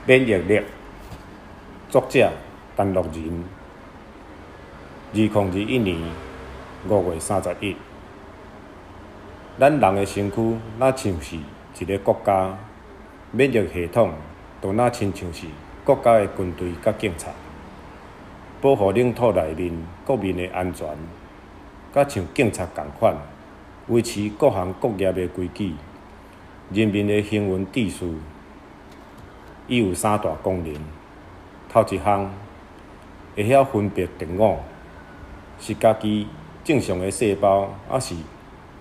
免疫力，作者陳樂仁，2021年5月31。咱人的身軀若像是一个國家，免疫系統就若親像是國家的軍隊佮警察，保護領土內面國民的安全，佮像警察仝款，維持各行各業的規矩，人民的行為秩序。伊有三大功能，頭一項會曉分別敵我，是家己正常的細胞，抑是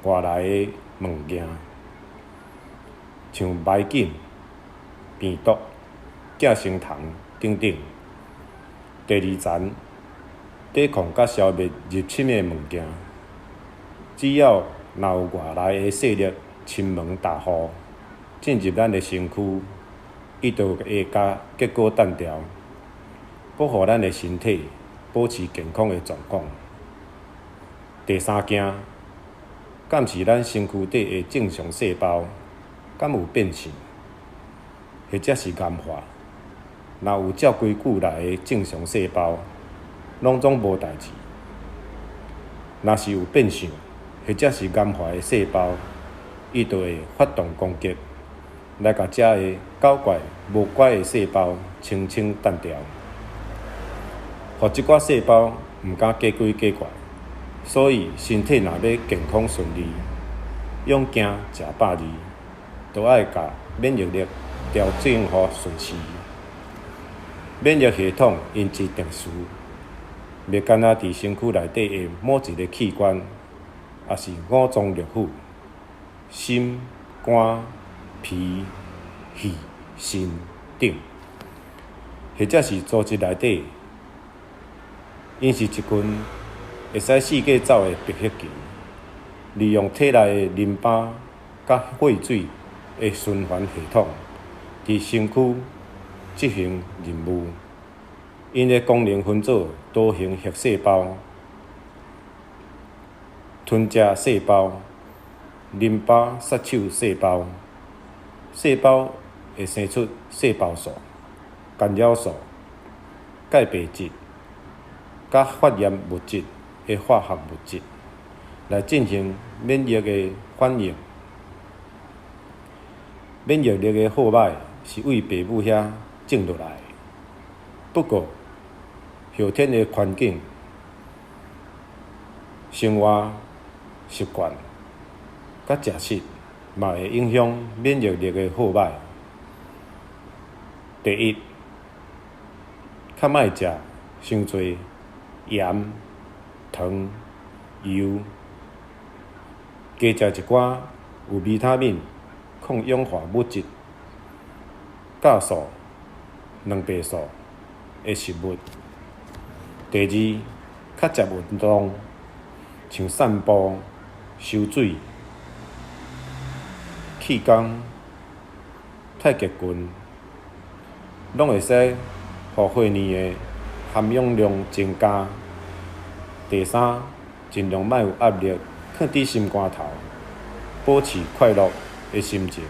外來的物件，像黴菌、病毒、寄生蟲等等。第二層，抵抗佮消滅入侵的物件，只要若有外來的勢力侵門踏戶進入咱的身軀，伊就會共結果彈掉，保護咱的身體保持健康的狀況。第三件，監視咱身軀底的正常細胞，敢有變性，或者是癌化。若有照規矩來的正常細胞，攏總無代誌。若是有變性，或者是癌化的細胞，伊就會發動攻擊，來共遮个搞怪無乖的細胞清清彈掉，予這寡細胞毋敢假鬼假怪。所以身體若欲健康順利，養驚食百二，就愛共免疫力調整予順時。免疫系統𪜶真特殊，袂干焦佇身軀內底的某一个器官，抑是五臟六腑、心、肝、脾、肺、腎等，或者是組織內底，𪜶是一群會使四界走的白血球，利用體內的淋巴佮血水的循環系統，佇身軀執行任務。𪜶的功能分做多型核細胞、吞食細胞、淋巴殺手細胞。細胞會生出細胞素、干擾素、鈣白質、佮發炎物質的化學物質，來進行免疫的反應。免疫力的好䆀是對爸母遐種落來的。不過，後天的環境、生活習慣佮食食，嘛會影響免疫力的好䆀。第一，較莫食傷濟鹽、糖、油，加食一寡有維他命、抗氧化物質、酵素、卵白素的食物。第二，較濟運動，像散步、泅水、氣功、太極拳，攏會使予血尿的含氧量增加。第三，盡量莫有壓力，囥佇心肝頭，保持快樂的心情。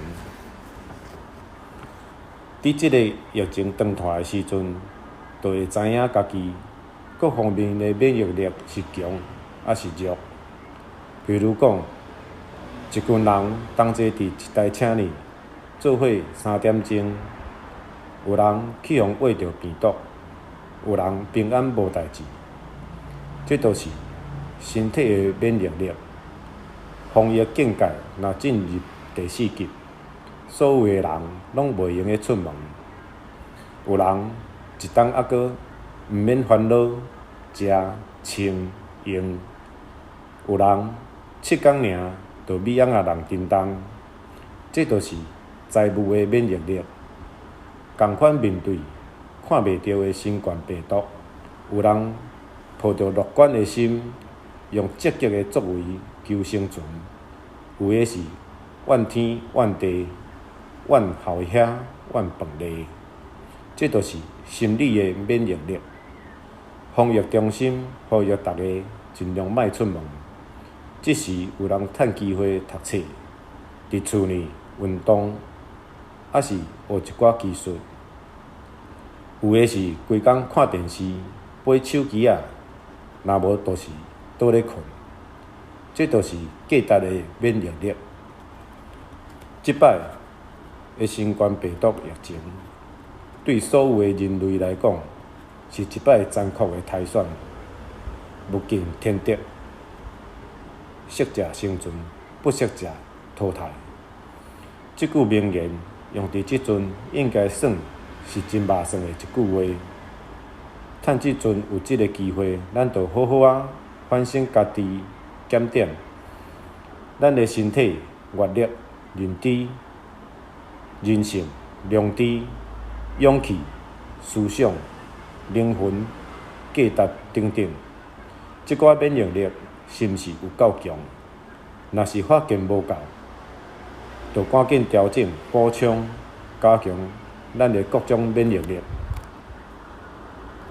佇這個疫情長拖的時陣，就會知影家己各方面的免疫力是強抑是弱。比如講，一群人同齊佇一台車裡做伙三點鐘，有人去予秽著病毒，有人平安無代誌。這就是身體的免疫力。防疫境界若進入第四級，所有的人攏袂用得出門。有人一冬猶閣毋免煩惱食、穿、用，有人7工爾就米甕仔人叮當，這就是財務的免疫力。仝款面對看袂著的新冠病毒，有人抱著樂觀的心，用積極的作為求生存；有的是怨天怨地、怨後兄、怨飯躡，這就是心理的免疫力。防疫中心呼籲大家盡量莫出門，這時有人趁機會讀冊，佇厝內運動，抑是學一寡技術。有的是規工看電視、掰手機仔，若無就是倒咧睏。這就是價值的免疫力。這擺的新冠病毒疫情，對所有的人類來講，是一擺殘酷的篩選。物競天擇，適者生存，不適者淘汰。這句名言用佇這陣，應該算是真合算的一句話。趁這陣有這个機會，咱就好好仔反省家己，檢點咱的身體、閱歷、認知、人性、良知、勇氣、思想、靈魂、價值等等，這寡免疫力是毋是有夠強？若是發現無夠，就趕緊調整、補充、加強咱的各種免疫力。